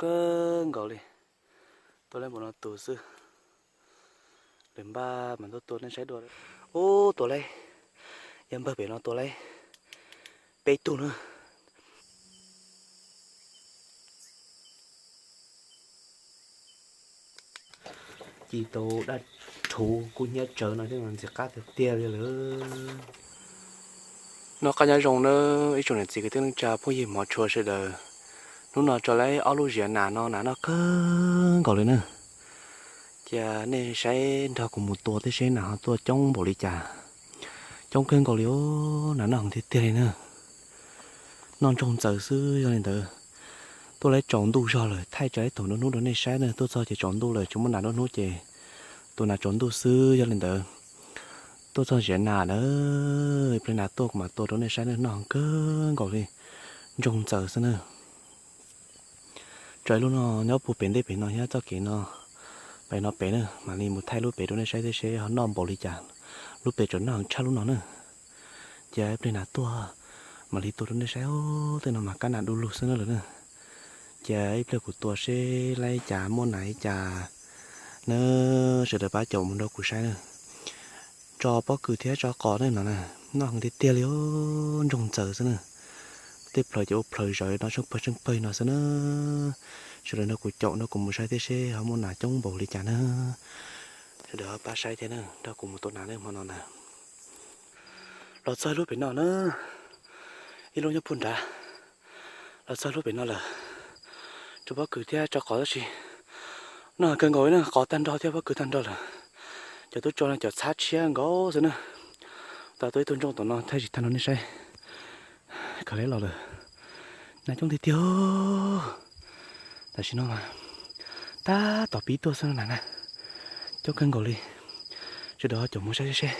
kawg nkaus li. Tua laib npaum no tus xwb, lwm npaj mas tuaj tua nej saib dua. Ub, tua laib, yog npawg pem no tua laib peb tug na. Ci tau dab rhuv kub hnyiab tsawv no thiab mas ntxim qab tiag tiag li lawm. Noj qab nyob zoo nawb ib tsoom niam txiv kwv tij neej tsa phooj ywg hmov tshua sawv daws. Hnub no tso laib ob lub ziav nas no, nas noj kawg nkaus li na. Cia nej saib nrog kuv mus tua thiab seb nas ho tuaj coob npaum li cas. Coob kawg nkaus li os, nas noj heev tiag tiag li na. Noj ntsoog ntxaws xwb yog li ntawd. Tuaj laib tsaus ntuj zog lawm, thaij tso ib tug nruab hnub rau nej saib na. Tuaj txog ces tsaus ntuj lawm, tsis muaj nas nruab hnub ces tua nas tsaus ntuj xwb yog li ntawd. Tuaj txog ziav nas na, ib pliag nas tuaj kuv mam tua rau nej saib na, noj heev kawg nkaus li, ntsoog ntxaws xwb na. Tso ib lub no nyob puag pem ntej pem no thiab txoj kev no, pem no pem na, mam li mus thaij lub pem rau nej saib thiab seb ho noj npaum li cas. Lub pem tseem noj heev tshaj lub no na. Cia ib pliag nas tuaj mam li tua rau nej saib. Tej no mas kab nas du lug xwb na lawm na. Cia ib pliag kuv tua seb laib cas muaj nas li cas na, sawv daws pab caum mus nrog kuv saib na. Tso pob kws thiab tso qos na no na, noj heev tiag tiag li os, ntsoog ntxaws xwb na. Tej plhaws ces ua plhaws zawv no tsheej pawg tsheej pawg no xwb na. Sawv daws nrog kuv caum nrog kuv mus saib thiab seb ho muaj nas coob npaum li cas na. Sawv daws pab saib thiab na, nrog kuv mus tua nas na hmo no na. Los txog lub pem no na, ib lub nyob puag nrad. Los txog lub pem no lawm, tso pob kws thiab tso qos tab sis noj kawg nkaus li na, qos tag nrho thiab pob kws tag nrho lawm. Cov tub tso no cov txhab tshiab nkaus xwb na. Tas tua ib tug ntsoog tom no thaij tsis tag no nej saib. Khaws li los lawm, nas coob tiag tiag. Tam sim no mas tab tom pib tuaj xwb no na, coob kawg nkaus li. Sawv daws ho caum mus saib seb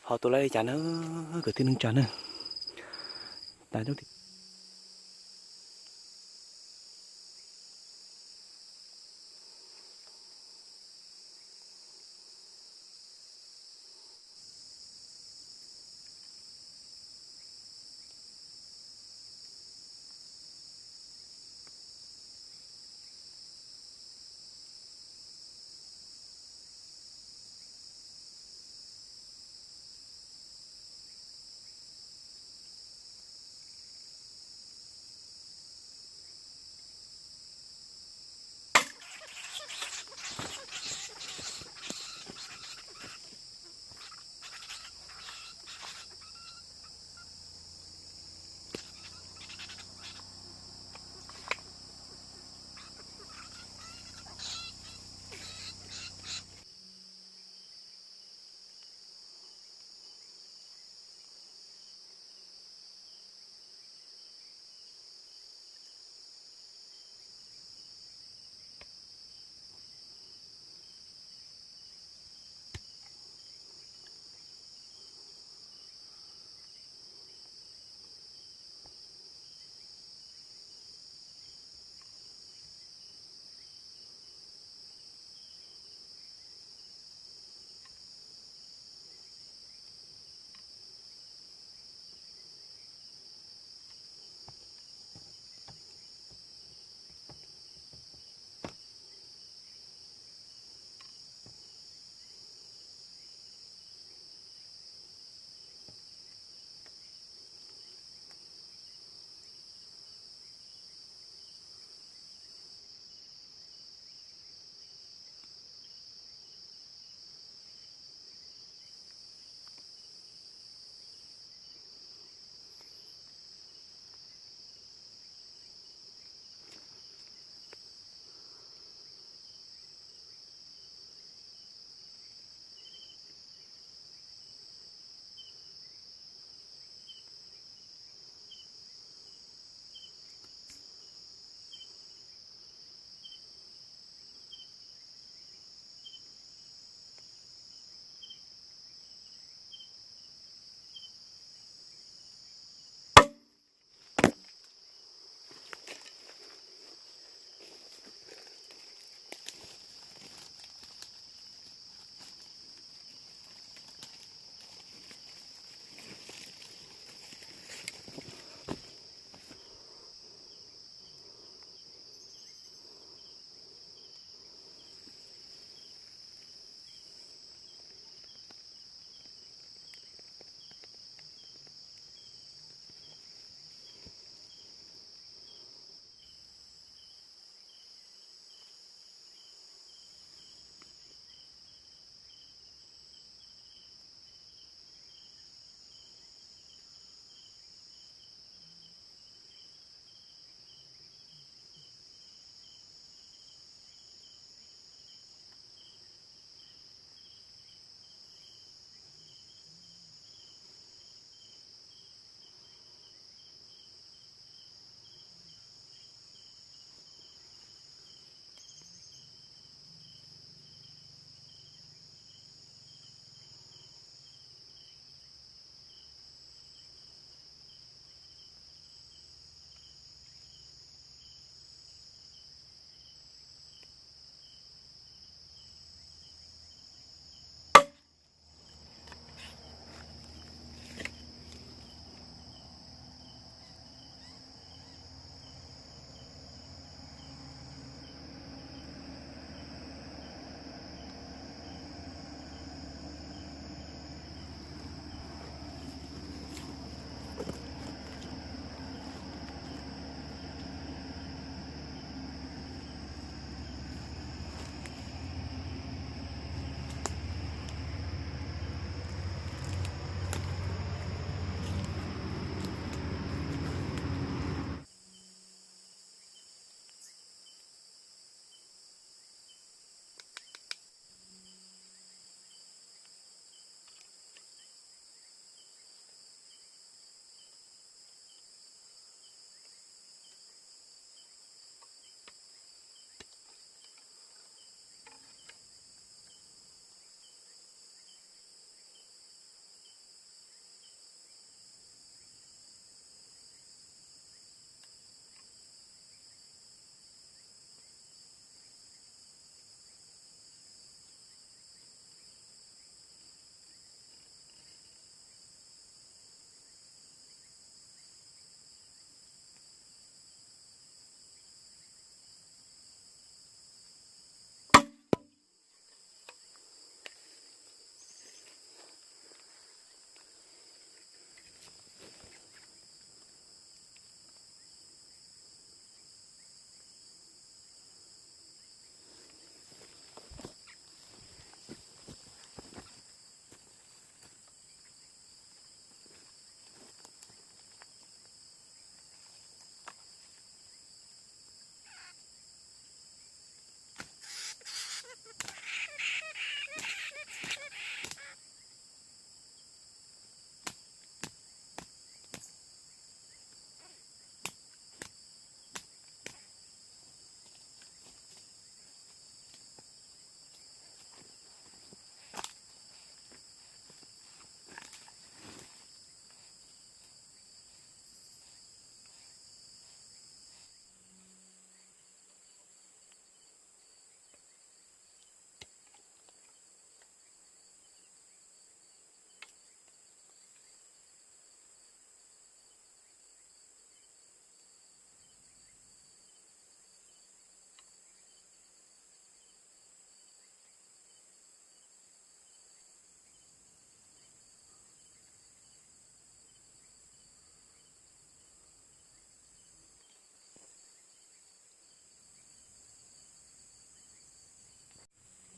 ho tua laib li cas na, kwv tij neej tsa na.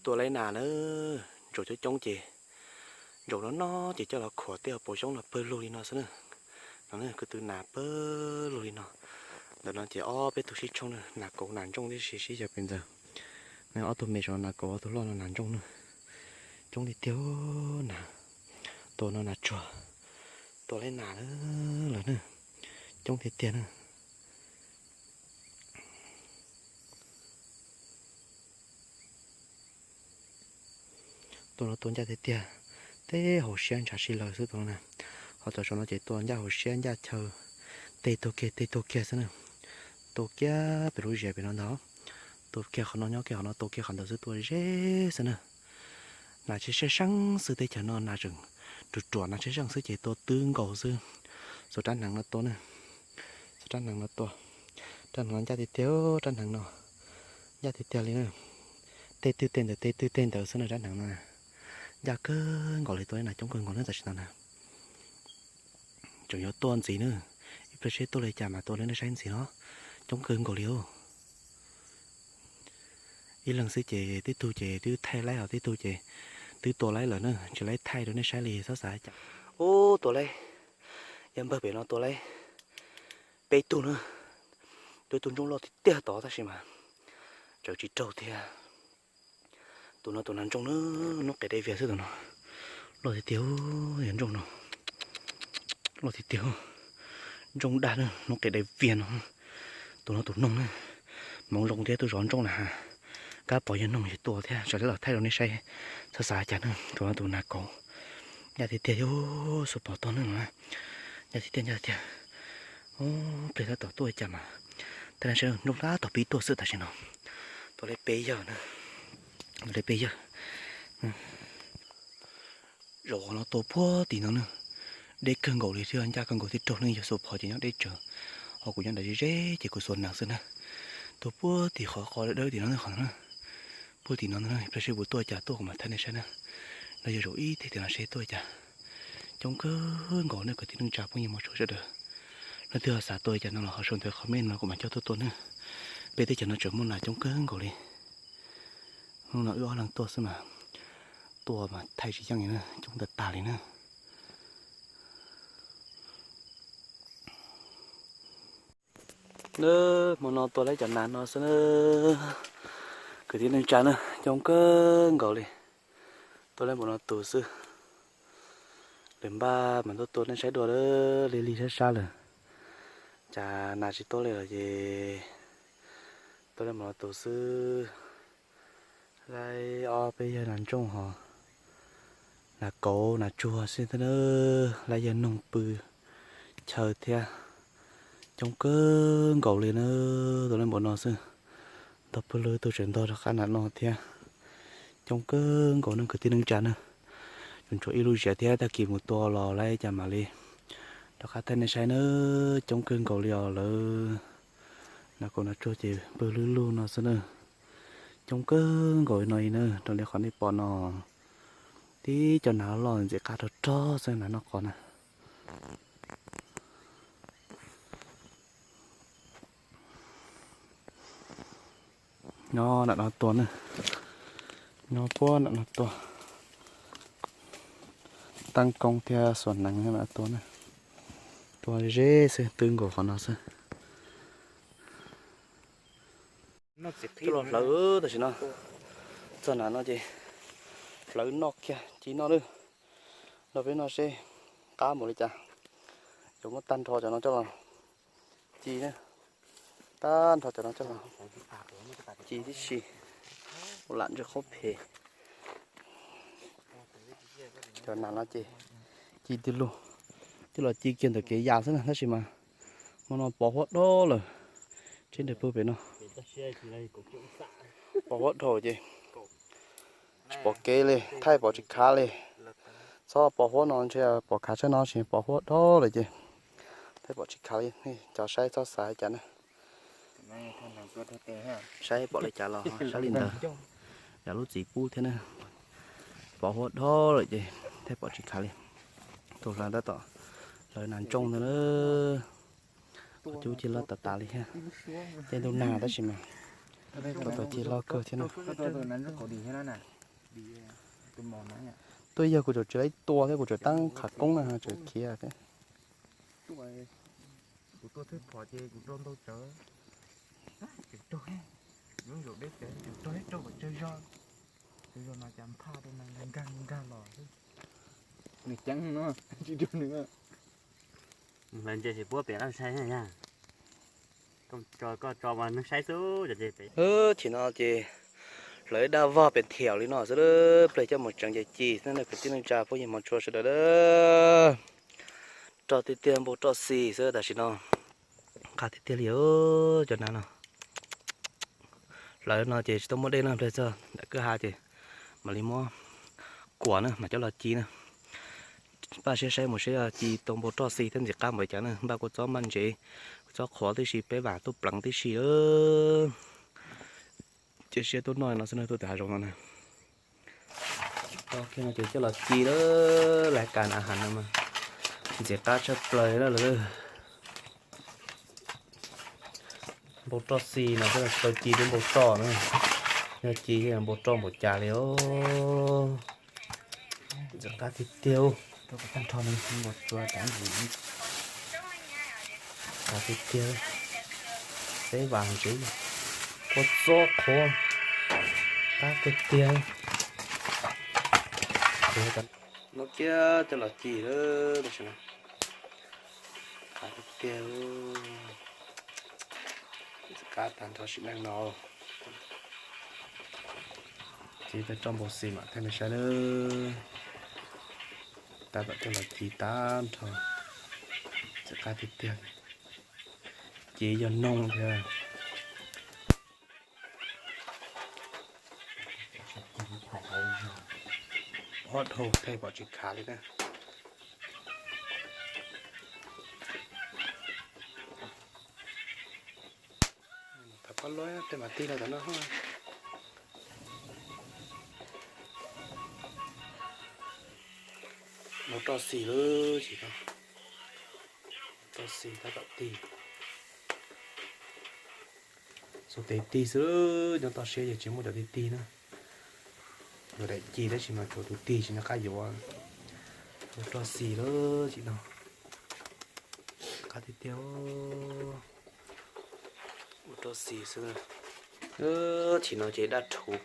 Tua laib nas na, ntsaum coob coob ces, ntsaum no no ces coj los khuam tej hauv paus xyoob no pawg lug li no xwb na. No na, kwv tw nas pawg lug li no. Ntawm no ces ob peb tug sib tshooj na, nas kauv nas ntsooj tib si sib xyaw pes ntxaws. Ob tug me saum no nas kauv, ob tug loj no nas ntsooj na. Coob tiag tiag nas. Tua no nas tsuag, tua laib nas lawm na. Coob tiag tiag na. Tua no tua ncaj tiag tiag, teb hauv siab ntshav si lawm xwb tus no na. Ho cov saum no ces tua ncaj hauv siab ncaj chaw, tej tuag kiag tej tuag kiag xwb na. Tua kiag pem lub ziav pem no ntag, tua kiag qhov no nyob kiag qhov no, tua kiag qhov ntawd xwb, tua ze xwb na. Nas tsheb seej seej xwb, teb chaws no nas tseem ruam ruam, nas tsheb seej xwb ces tua twb nkaus xwb. Xuas rab hneev no tua na, xuas rab hneev no tua. Rab hneev no ncaj tiag tiag, rab hneev no ncaj tiag tiag li na. Tej twg tej ntawd, tej twg tej ntawd xwb na, rab hneev no na. Ncaj kawg nkaus li, tua li nas coob kawg nkaus na tam sim no na. Tseem yuav tuaj ntxiv na, ib pliag seb tuaj li cas mas tua li nej saib ntxiv no. Coob kawg nkaus li os. Ib leeg xwb ces tib tug ces twb thaij laib, ho tib tug ces twb tua laib lawm na, tsis laib thaij rau nej saib li, txhob xav cas. Ub, tua laib, yog npawg pem no tua laib peb tug na. Tua ib tug ntsooj loj tiag tiag tod tab sis mas tseem tsis raug thiab. Tus no tus nas ntsooj na, hnub qes dai vias xwb tus no. Loj tiag tiag, yog ntsooj no loj tiag tiag. Ntsooj dag na, hnub qes dai vias no. Tus no tus noog na, hmoov zoo thiab, tuaj zov ntsooj na has. Kab pom yog noog yog tua thiab, sawv daws los thaij rau nej saib, txhob xav cas na. Tus no tus nas kauv, ncaj tiag tiag, yog xuas pom tog na, ncaj tiag tiag, ncaj tiag. Ub, pliag tab tom tuaj cas mas, thaij nej saib, ntsooj tab tom pib tuaj xwb tam sim no. Tua li peb yawg na, tua li peb yawg. Zaum qhov no tua puag tim no na, deb kawg nkaus li thiab ncaj kawg nkaus thiab, raug neeg yawg xuas phom ces nyob deb tsawv. Ho kuv nyob nram ze ze ces kuv xuas hneev xwb na. Tua puag tim qhov qo dawb dawb tim no na, qhov no na, puag tim no na, pliag seb puas tuaj cas, tuaj kuv mam thaij nej saib na. No yog zaum ib teg tim no seb tuaj cas. Coob kawg nkaus nej kwv tij neej tsa phooj ywg mog, tsuav sawv daws. Leej twg ho xav tua li cas no los ho sau ntawv comment no kuv mam coj tuaj tua na. Peb teb chaws no tseem muaj nas coob kawg nkaus li. Hnub no wb ob leeg tuaj xwb mas, tua mas thaij tsis yeej li na, coob tag tag li na. Hmo no tua laib cov nas no xwb na, kwv tij neej tsa na, coob kawg nkaus li. Tua laib npaum no tus xwb, lwm npaj mas tuaj tua nej saib dua, lig lig sab sab lawm. Cas nas tsis tuaj li lawm ces tua laib npaum no tus xwb. Laib ob peb yawg nas ntsooj ho nas kauv nas tsuag xwb thiab na, laib yawg noog pw chaw thiab. Coob kawg nkaus li na, tua laib npaum no xwb. Ntog pawg lug ib tug tseem ntog rov qab nram no thiab. Coob kawg nkaus na kwv tij neej tsa na. Tseem tshuav ib lub ziav thiab, tag kis mus tua los laib cas mam li rov qab thaij nej saib na. Coob kawg nkaus li os lawv. Nas kauv nas tsuag ces pawg lug lug no xwb na. Coob kawg nkaus li no li na, raws li qhov nej pom no. Tib co nas loj ntxim qab rog rog xwb, nas noj qos na. Nyob nram no tua na, nyob puag nram no tua. Taab koob thiab xuas hneev nyob nram no tua na. Tua ze xwb, twb nkaus qhov no xwb. Coj los hlawv tam sim no, txog nram no ces hlawv noj kiag ci noj lawm. Nrog peb noj seb qab npaum li cas. Yuav muab tag nrho cov no coj los ci na, tag nrho cov no coj los ci tib si, lam ntsw qhob phem. Cov nas no ces ci tij lug, coj los ci kiag ntawm kev yam xwb na, tab sis mas hmo no pov huab dhau lawm. Tsheb nres pug pem no pov huab dhau ces tsis pom kev li, thaij pom tsis khav li. Txhob pov huab no ntshe pom khav tshaj no, tsis pov huab dhau lawm ces thaij pom tsis khav li. Cov saib txhob xav cas na, saib pom li cas los saib li ntawd. Yam lub txiv pub thiab na, pov huab dhau lawm ces thaij pom tsis khav li. Tus hlawv tab tom hlawv nas ntsooj ntag na. Qhov cub cig loj tas tas li thiab. Caij ntuj nag tab sis mas tab tom cig loj kawg thiab na. Tuaj yog kuv tseem tsis laib tua thiab, kuv tseem tab qhav koob na tseem khiav thiab. Kuv tua thwb phom ces kuv rau ntau tsawv, tseem raug, nyob zaum deb ces tseem raug ib rau kom tsawg zog, tsawg zog no cas nphaj rau nkag nkag los xwb. Nws ceeb no tsis raug nws. Mus hlawv ntses ces puab pem qab sai yag. Koj tso mas neeg saib xwb. Chim no ces hlawv daj vog pem thiaum li no xwb, pliag coj mus tseev ces ci xwb na kwv tij neej tsa phooj ywg hmov tshua sawv daws. Roj tiag tiag npau roj xis xwb tam sim no. Qab tiag tiag li cov nas no. Hlawv no ces tsis tau muaj dej na, pliag txog nram kwj ha ces mam li muab kuam na mam coj los ci na. Npaj siab saib mus saib ci tau npau roj xis thiab ntxim qab npaum cas na, npaj kua txob npaj ntsev, kua txob qhuav tib si, peb vam tuaj pleev tib si. Cia siab tuaj noj no xwb na, tuaj tim hav zoov no na. Tau kiag no ces coj los ci lawm, lais kas na has no mas ntxim qab tshaj plaws na lawm. Npau roj xis no tsis tau ci rau npau roj na, yog ci npau roj npaum cas li os. Ntxim qab tiag tiag, tag nrho npau tsuav tas ntxim qab tiag tiag. Peb vam ntsev, kua txob qhuav, qab tiag tiag. No kiag coj los ci lawm, qab tiag tiag. Ntxim qab tag nrho sim neej no. Ci tau roj npau xis mam thaij nej saib lawm. Tab tom coj los ci tag nrho, ntxim qab tiag tiag. Ci yog noog thiab. Ob dhau thaij pom tsis khav li na. Tham pab lub tej mas tig los tom no. Npau roj xis lawm tsis tau, roj xis tab tom tig. Xuas tes tig xwb, nyob toj siab ces tsis muaj cov tig tig na. Yuav daim ci tab sis mas tsuas tus tig tsis nco qab yuav. Npau roj xis lawm tsis tau, qab tiag tiag. Npau roj xis xwb. Chim no ces daj rhuv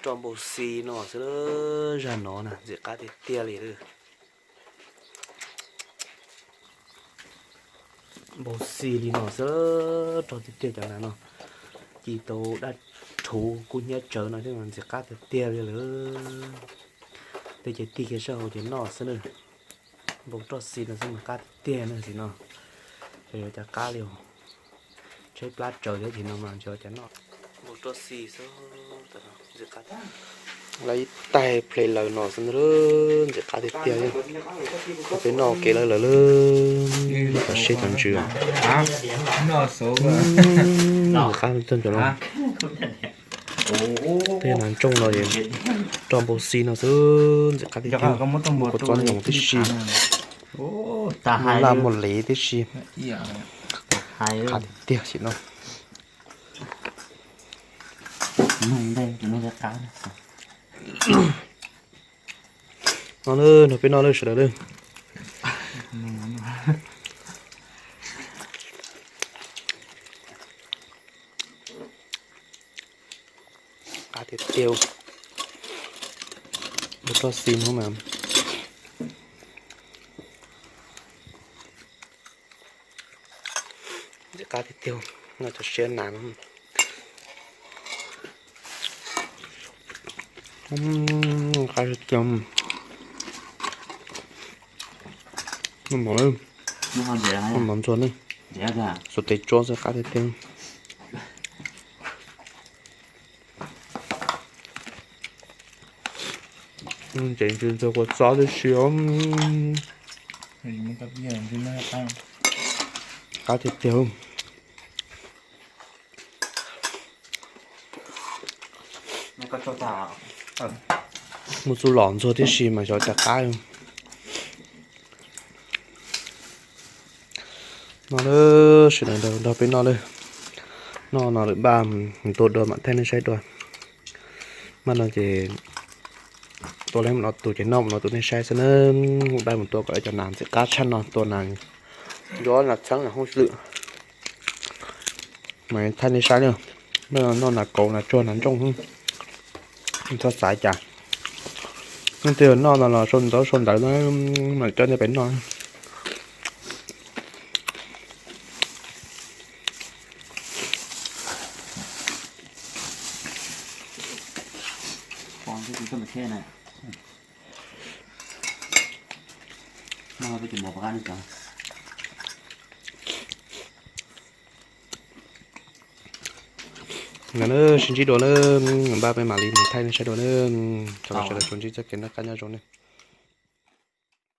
roj npau xis no xwb, zag no na ntxim qab tiag tiag li lawm. Npau xis li no xwb, roj tiag tiag cov nas no. Ci tau daj rhuv kub hnyiab tsawv no thiab mas ntxim qab tiag tiag li lawm. Tej ces tig kiag sab hauv ces noj xwb na. Npau roj xis no xwb mas qab tiag tiag na xim no. Xyov yuav cas qab li os. Tshaib plab tsawv thiab chim no mas ntshe ua cas noj. Npau roj xis xwb, ntxim qab. Lawv ib taig ple lawm no xwb ntxim qab tiag tiag. Peb noj kev lawm lawm, cov siab cov ntsws. Ntxim qab tag nrho. Tej nas ntsooj no es roj npau xis no xwb ntxim qab tiag tiag. Muaj kua txob nyoos tib si, laj muaj lev tib si. Qab tiag tiag xim no. No lawm, nrog peb noj lawm sawv daws lawm. Qab tiag tiag. Npau roj xis no mas ntxim qab tiag tiag, noj cov siab nas no. Qab tiag tiag. Noj mov, noj mov ntxuag ne, xuas tes tsuab xwb qab tiag tiag. Ntsev ntsis ntxuag kua txob tib si. Qab tiag tiag. Muaj txuj lom ntxuag tib si mas xyov cas qab. No lawm, sawv daws nrog peb noj lawm. Noj no lawm npaj tua dua mam thaij nej saib dua. Npaj no ces Tua li no tus ces noj no tus nej saib xwb na. Dai mus tua kom cov nas ntxim qab tshaj no, tua nas ncuav nas txheeb nas hoob lwm. Mas thaij nej saib na, noj nas kauv nas tsuag nas ntsooj, txhob xav cas. Leej twg noj no los sau ntawv sau ntawv na, mam coj nej pem noj. Sib ntsib dua na, npaj peb mam li mus thaij nej saib dua na. Thov kom sawv daws tsuas ntsib txoj kev noj qab nyob zoo ne.